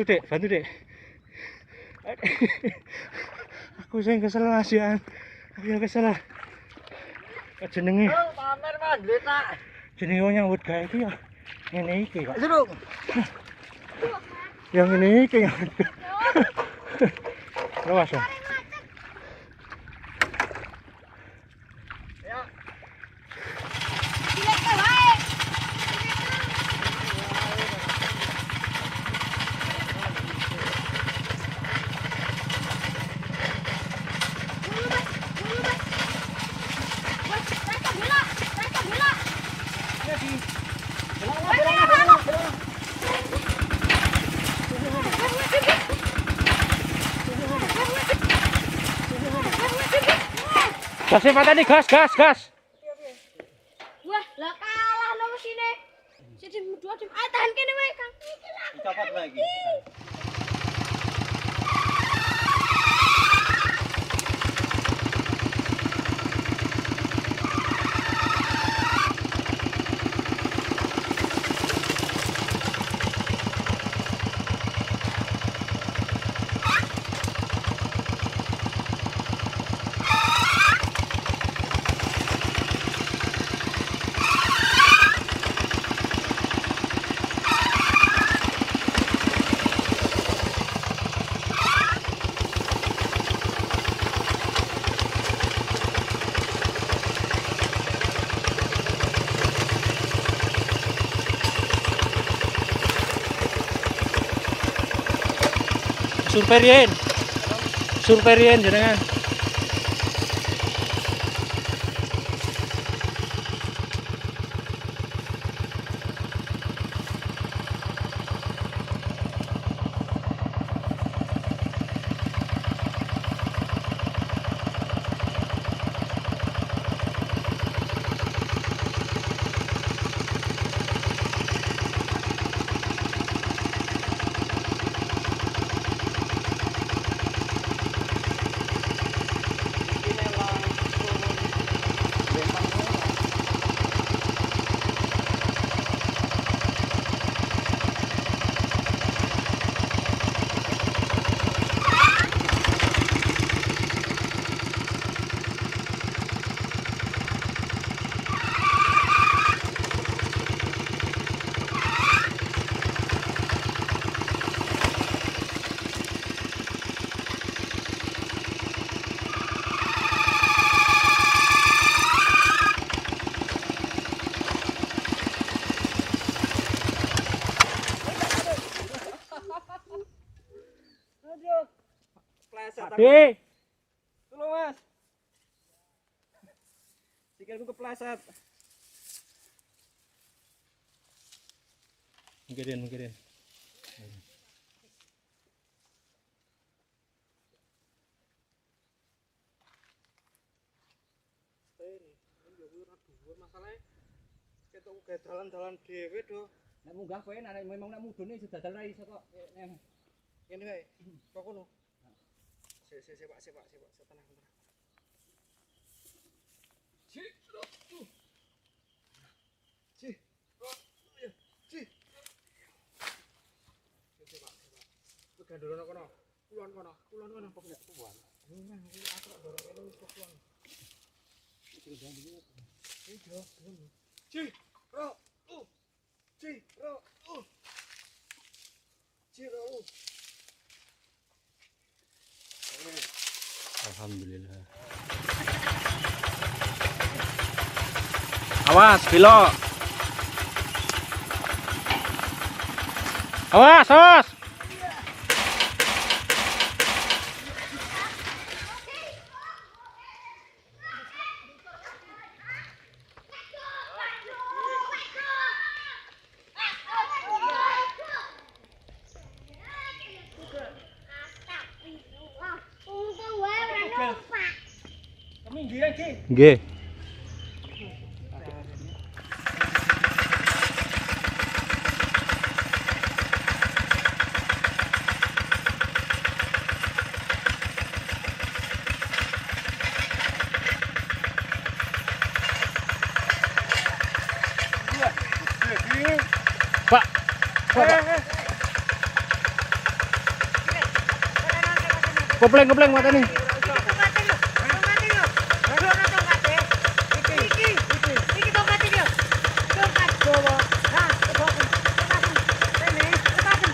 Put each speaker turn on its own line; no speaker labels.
Bantu Dek, bantu Dek. Aku sing kesel Mas ya. Aku yang kesel lah. Jenenge.
Oh, pamer Mas, gletak.
Jenenge wong nyambut gawe iki ya ngene iki kok.
Jeruk.
Yang ngene iki. Lewas ya.
Ya.
Gasnya pateni, gas, gas, gas.
Wah, lah kalah no mesine. Siji dua dim. Ah, tahan kene wae, Kang.
Dicopot lagi.
Survei rien. Survei rien jenengan.
Pleset
Pak D.
Tolong Mas. Sikilku kepleset.
Mungkirin, mungkirin.
Masalahnya ketok uga dalan-dalan dhewe do.
Nek munggah kowe nek memang nek mudune iso dadal ra iso kok. Nek
Ngene kae. Kok kono. Sik sik sik Pak, sik Pak, sik Pak, tenang tenang. Ci, ro, tu. Ci, ro, ya, ci. Sik sik Pak, sik Pak. Kowe gandolono kono. Kulon kono, kulon kono kok nek kuwan. Nah, aku tak dorong kene wis kulon. Iya, gelem. Ci, ro, tu. Ci, ro, tu. Ci, ro, tu.
Alhamdulillah. Awas, belok. Awas, awas.
Untung wae ora numpak.
Keminggiran ki.
Nggih. Pak. Pak, Pak. Kopling kopling mateni.
Tongkate lho. Tongkate lho. Ora tongkate. Iki iki iki tongkate lho. Tongkat gowo. Ha, lepasin. Lepasin. Rene, lepasin.